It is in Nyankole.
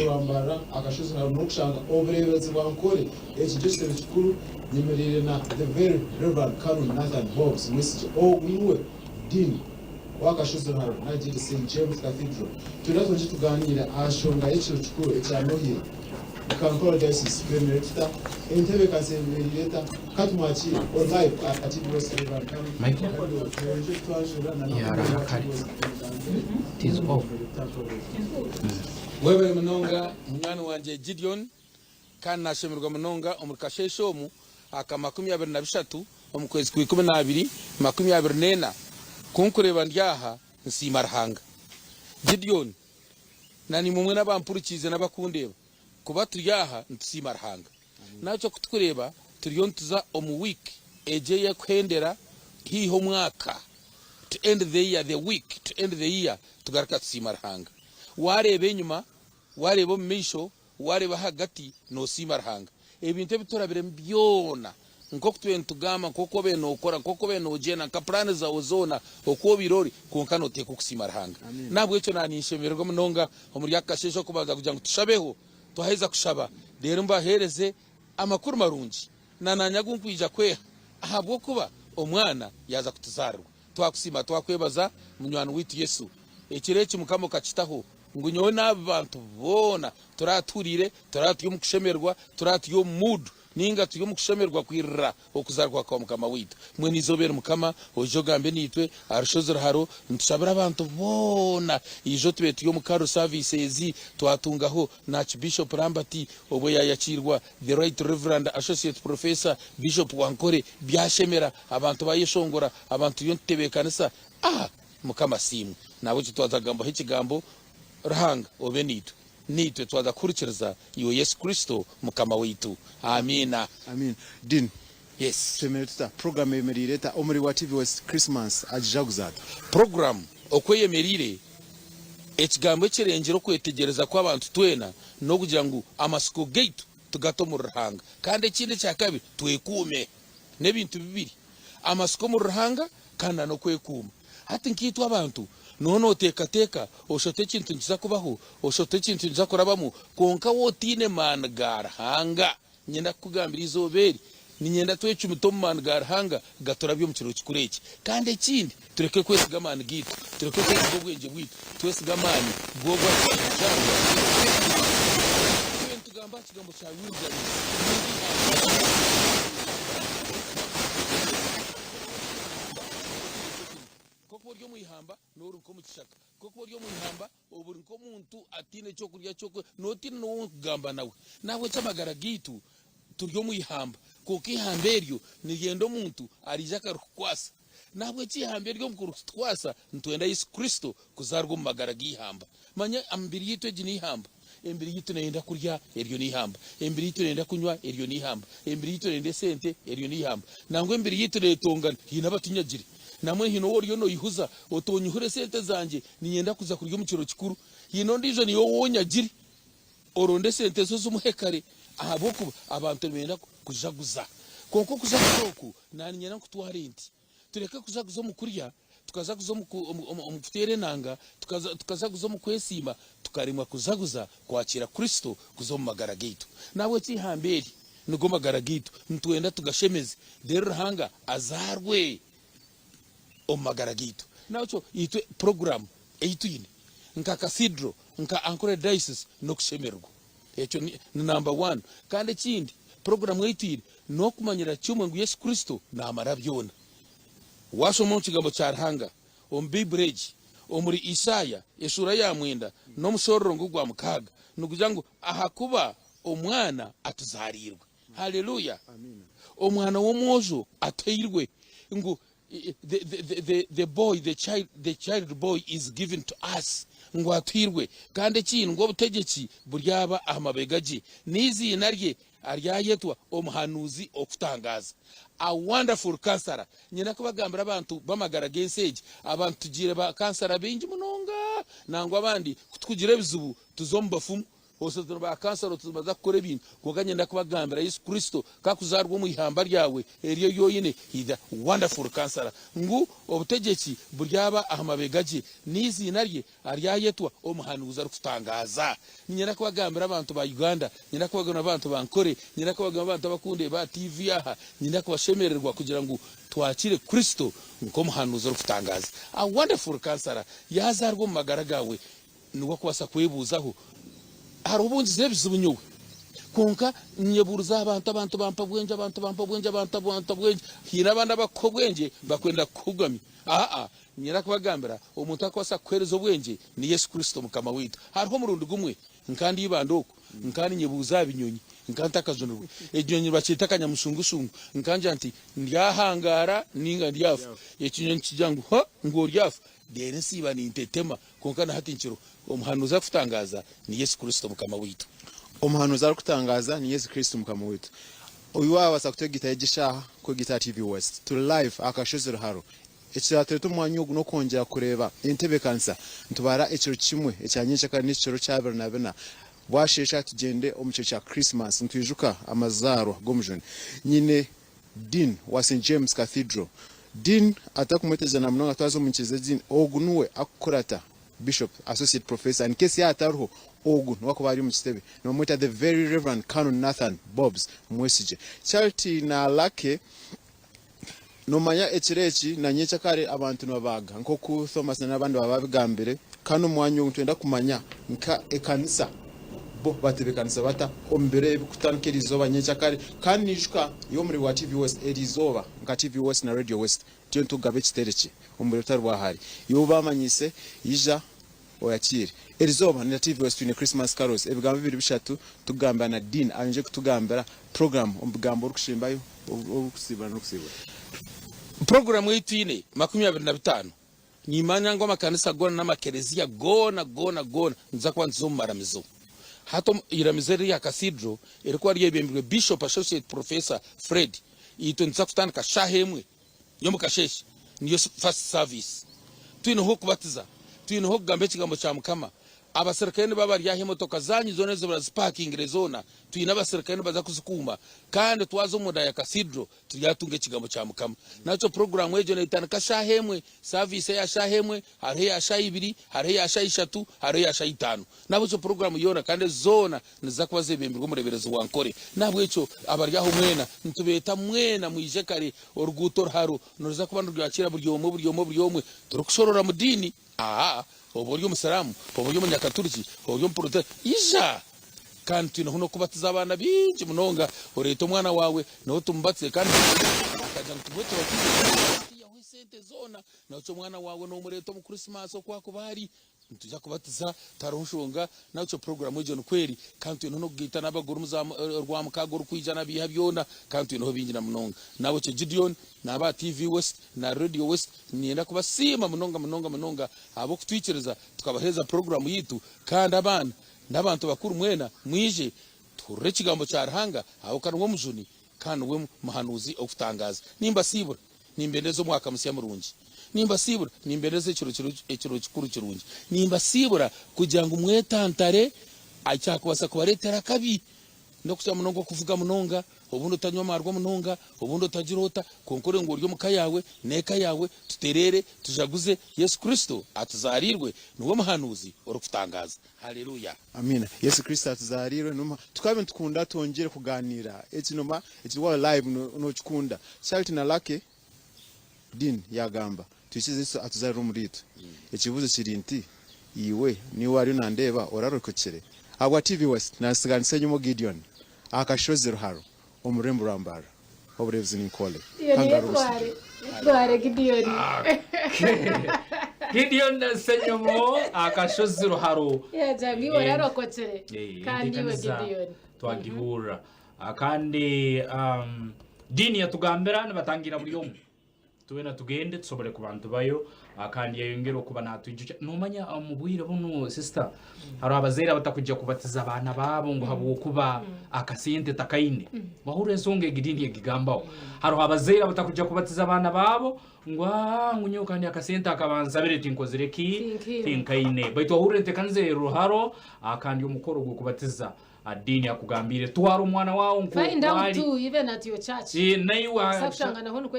Rwambarara akashozi na n'okushanga obureeberezi bwa Nkore eki nikyo kitebe kikuru nyemereire na The Very Rev Canon Nathan Bobbs Mwesigye ogu niwe Dean w'akashozi Ruharo nagiri Saint James Cathedral twine twongye tuganiire aha nshonga y'ekiro kikuru ekya Nohiri nka Nkore Diocese twemereire tuta entebeekanisa eyemereire eta katumwakiire on live aha TV West Rev Canon Michael? twongye twanjura na Yeah, kare. It is off. Webare munonga munywani wangye Gideon, kandi nashemererwa munonga omuri kasheeshe omu aka 23 omu kwezi kwa 12 24 ku nkureeba ndi aha nsiima Ruhanga. Gideon, na naimwe mwena abampurikiize n'abakundeeba, kuba turi aha nitusiima Ruhanga. Nakyo ku tukureeba turiyo nituza omu week egi ey'ekuhendera haihi omwaka, to end the year, the week to end the year, tugaruka tusiima Ruhanga. Waareeba enyima, waareeba omu maisho, waareeba ahagati, noosiima Ruhanga. Ebintu ebi turabiremu byona, nk'oku tubaire nitugamba, nk'oku obaire nookora, nk'oku obaire noogyenda, nka puraani zaawe zoona, oku obaire ori, kwonka nooteekwa okusiima Ruhanga. N'ahabw'ekyo naaninshemererwa munonga omuri aka kasheeshe okubanza kugira ngu tushabeho. Twaheza kushaba, reero mbaheereze amakuru marungi na naanye agu nkwija kweha, ahabw'okuba Omwana yaaza kutuzaarirwa. Twakusiima twakwebaza munywani waitu Yesu. Ekiro eki Mukama okakitaho ngu nyowe n'abu bantu boona turatuhuriire, turaba turi omu kushemererwa, turaba turi omu mood ninga turi omu kushemererwa kwirira okuzarwa kwa Mukama waitu. Mbwenu eizooba eri Mukama oije ogambe naitwe aha rushozi ruharo. Nitushabira abantu boona ija otube turi omu carol service ezi twatungaho na Archbishop Lambert obwe yayakiirwa The Right Reverend Associate Professor Bishop wa Nkore byashemera abantu bayeshongora abantu turiyo nitutebekanisa ah Mukama asiimwe nahabwekyo twaza kugambaho ekigambo Ruhanga obe naitwe naitwe twaza kuhurikiriza iwe Yesu Kristo Mukama waitu Amiina. Amiina Dean Yes. Twemereire tuta? Program eyemereire eta omuri wa TV West Christmas agijaguza ata? Program oku eyemereire, ekigambo ekirengire okwetegyereza kw'abantu twena n'okugira ngu amatsiko gaitu tugate omuri Ruhanga kandi ekindi ekyakabiri twekuume. N'ebintu bibiri, amatsiko omuri Ruhanga kandi na n'okwekuuma. Hati nkaitwe abantu, nooba nooteekateeka osha oti ekintu nikiza kubaho, osha oti ekintu nikiza kurabamu, kwonka waaba otaine maani ga Ruhanga, Niinyenda kukugambira eizooba eri, niinyenda twecumite omu maani ga Ruhanga gaturabye omu kiro kikuru eki. Kandi ekindi, tureke kwesiga amaani gaitu, tureke kwesiga obwengye bwaitu, twesige amaani g'Ogwo arikuzaarwa. Tube nitugamba aha kigambo kya wilderness, ninga eihamba. Nk'oku ori omu ihamba, n'ori nk'omu kishaka. Nk'oku ori omu ihamba, Obu ori nk'omuntu ataine ky'okurya ky'oku, nootiina n'ou orikugamba nawe. N'ahabw'ekyo amagara gaitu turi omu ihamba, kwonka eihamba eryo niryenda omuntu araija akarikukwasa. N'ahabw'ekyo eihamba eryo omu kuritukwasa, nitwenda Yesu Kristo kuzaarwa omu magara g'eihamba. Manya emibiri yaitu egi n'eihamba. Emibiri yaitu neeyenda kurya, eryo n'eihamba. Emibiri yaitu neeyenda kunywa, eryo n'eihamba. Emibiri yaitu neeyenda esente, eryo n'eihamba. Nangwa emibiri yaitu neetongana, haine abatunyagire. Namwe haine ou oriyo noihuza oti onyihura esente zangye niinyenda kuza kurya omu kiro kikuru. Haine ondiijo niiwe ou onyagire oronde esente ze ozimuhe kare ahabw'okuba abantu nibenda kujaguza. Kwonka okujaguza oku naaniinyenda nkutware nti tureke kujaguza omu kurya, tukajaguza omu kuteera enanga, tukajaguza omu kwesiima, tukaremwa kujaguza kwakiira Kristo kuza omu magara gaitu. N'ahabw'ekyo eihamba eri nigo magara gaitu, nitwenda tugashemeze reero Ruhanga azaarwe omu magara gaitu. N'ahabw'ekyo itwe puroguraamu ei twine nka Cathedral, nka Ankole Diocese n'okushemererwa. Ekyo ni namba wani. Kandi ekindi, puroguraamu ei twine n'okumanyira kimwe ngu Yesu Kristo naamara byona. Waashoma omu Kigambo kya Ruhanga, omu Baiburi egi, omuri Isaaya eshuura ya mwenda n'omushororongo gwa mukaaga, nigugira ngu, Ahakuba omwana atuzaariirwe. Haleluya! Omwana w'omwojo atuhairwe, ngu the, the, the, the, the boy, the child, the child boy is given to us, ngu atuhairwe. Kandi ekindi ngu obutegyeki buryaba aha mabega gye, n'eiziina rye aryayetwa Omuhanuuzi Okutangaaza, a wonderful counselor. Nyenda kubagambira abantu b'amagara g'ensi egi, abantu tugiire ba kansara baingi munonga, nangwa abandi ku tukugira ebizibu tuza omu bafumu. Osazire ba kansara oti nibaza kukora ebintu kwonka nyenda kubagambira Yesu Kristo ku akuzaarwa omu ihamba ryawe eryo eri oine, he is a wonderful counselor, ngu obutegyeki buryaba aha mabega gye, n'eiziina rye aryayetwa Omuhanuuzi Arikutangaaza. Niinyenda kubagambira abantu ba Uganda, niinyenda kubagambira abantu ba Nkore, niinyenda kubagambira abantu abakundeeba aha TV aha, niinyenda kubashemererwa kugira ngu twakire Kristo nk'Omuhanuuzi Orikutangaaza. A wonderful counselor yaazaarwa omu magara gaawe, Niwe akubaasa kwebuuzaho. Hariho obu ngizire ebizibu nyowe, kwonka nyebuuriza aha bantu, abantu bampa obwengye, abantu bampa obwengye, abantu bampa obwengye. Haine abandi abakuha obwengye bakwenda kukuhugamya. Aa, niinyenda kubagambira, omuntu arikubaasa kukuheereza obwengye ni Yesu Kristo Mukama waitu. Hariho omurundi gumwe nka ndi Ibanda oku, nka ninyebuuza aha binyonyi, nka ntakajunirwe. Ekinyonyi nibakyeta akanyamushungushungu. Nka ngira nti, ndyahangaara nainga ndyafa? Ekinyonyi kigira ngu, Ha, ngu oryafa. Reero nsiiba nintetema. Kwonka na hati nkiriho. Omuhanuuzi arikutangaaza ni Yesu Kristo Mukama waitu. Omuhanuuzi arikutangaaza ni Yesu Kristo Mukama waitu. Oyu waabaasa kutwegitaho egi eshaaha kwegita aha TV West. Turi live aha kashozi Ruharo. Ekiraatureeta omu mwanya ogu n'okwongyera kureeba entebeekanisa. Nitubara ekiro kimwe ekya nyencakare n'ekiro ky'abiri na bina. Bwasheesha tugyende omu kiro kya Christmas nitwijuka amazaarwa g'Omujuni. Nyine Dean wa Saint James Cathedral, Dean atarikumwetegyereza na munonga twaza omu nyikiriza z'ediini, ogu niwe akukurata Bishop, Associate Professor, in case yaaba atariho, ogu niwe akuba ari omu kitebe. Nibamweta The Very Reverend Canon Nathan Bobbs Mwesigye. Charity na Lucky, nomanya ekiro eki na nyencakare abantu nibabaaga nk'oku Thomas na n'abandi baaba babigambire, kandi omwanya ogu nitwenda kumanya nka ekanisa Bo batebekanisa bata omu biro ebi kutandika eriizooba nyencakare? Kandi naijuka iwe omuri wa TV West eriizooba nka TV West na Radio West turiyo nitugaba ekitereki omu bwire butari bwa hare. Iwe ou baamanyiise ija oyakiire. Erizooba na TV West twine Christmas Carols ebigambo bibiri bishatu tukugambira na Dean ayongye kutugambira program omu bigambo orikushembayo orikusiibura n'okusiibura. Puroguramu ei twine 25 Nimanya ngu amakanisa goona n'amakereziya goona goona goona nituza kuba nituza omu maramizo. Hati omu iramizo eriri aha Cathedral erikuba ryebembirwe Bishop Associate Professor Fred, itwe nituza kutandika shaaha emwe y'omu kasheeshe niyo first service. Twineho okubatiza, twineho okugamba ekigambo kya Mukama. Abaserukare nibaba bari aha emotoka zaanyu zoona ezo barazipakingire zoona, twine abaserukare nibaza kuzikuuma kandi twaza omunda ya Cathedral Turyatunga ekigambo kya Mukama. Nakyo puroguraamu egyo neetandika shaaha emwe, saaviisi eya shaaha emwe, hariho eya shaaha ibiri, hariho eya shaaha ishatu, hariho eya shaaha itaano. N'ahabw'ekyo puroguraamu yoona kandi ezi zoona niziza kuba zeebembirwe omureeberezi wa Nkore. N'ahabw'ekyo abari aho mwena, nitubeeta mwena mwije kare. Oruguuto ruharo niruza kuba nirwakira buri omwe, buri omwe, buri omwe. Torikushorora mu diini. Aa, oba ori Omusiraamu, oba ori Omunyakaturiki, oba ori Omuporotesitanti, ija! Kandi twineho n'okubatiza abaana baingi munonga. Oreete omwana waawe, nawe tumubatize. Kandi akagira ngu tumuhe tubatize, tiyaho esente zoona. Nawe omwana waawe noomureeta omu Krisimaasi oku akuba ari, nitwija kubatiza, tihariho nshonga. Nawe puroguraamu egyo nikwo eri. Kandi twineho n'okugaita n'abagore omu za Rwamukaaga orikwija n'abiiha byona. Kandi twineho bingi na munonga. Nawe Gideon, naaba aha TV West na Radio West, niinyenda kubasiima munonga munonga munonga ahabw'okutwikiriza tukabaheereza puroguraamu yaitu. Kandi abaana N'abantu bakuru mwena mwije tuhurire ekigambo kya Ruhanga, ahabw'okuba niwe Mujuni kandi niwe Muhanuuzi orikutangaaza. Nimbasiibura, nimbendeza omwaka musya murungi. Nimbasiibura, nimbendeza ekiro ekiro kikuru kirungi. Nimbasiibura kugira ngu mwetantare ekyakubaasa kubareetera akabi. N'okukira munonga okuvuga munonga, obundi otanywa amaarwa munonga, obundi otagira ota, kwonka ore ngu ori omu ka yaawe n'eka yaawe, tutereere, tujaguze Yesu Kristo atuzaariirwe, niwe muhanuuzi orikutangaaza. Haleluya! Amiina. Yesu Kristo atuzaariirwe noma. Tukaba nitukunda twongyere kugaaniira eki noma ekiri waaba live nokikunda. Charity na Lucky Dean yagamba twikirize Yesu atuzaarire omuri itwe. Ekibuuzo kiri nti iwe niiwe ariyo nandeeba orarokokire? Ahabwa TV West nasiganisa enyima Gideon aha kashozi Ruharo omu rurembo rwa Mbarara. Obureebuzi ni Nkole. Gideon Kangaroo yetware Studio. yetware Gideon. Gideon Ssenyomo akashozi Ruharo. Yagira ngu iwe orarokokire Eh, kandi iwe enteekaniza Gideon. twagihurra. Ah, Kandi um, Dean yatugambira nibatangira buri omwe. Twena tugende tusobole kuba nitubayo kandi yayongera okuba natwijukya. Nomanya omu bwire bunu sister, hariho abazaire abatakuja kubatiza abaana baabo ngu habwokuba akasente takaine. Wahurra ensonga egi diini egigambaho. Hariho abazaire abatakuja kubatiza abaana baabo ngu aa ngu nyowe kandi akasente akabansabire tinkozire ki? Tinkaine. Tinkaine. Baitu wahurra entekaniza eri ruharo kandi omukoro gw'okubatiza Diini akugambiire twara omwana waawe Find nk'oku out ari. too even at your church. Eh, naiwe Okushanga naho nikwo.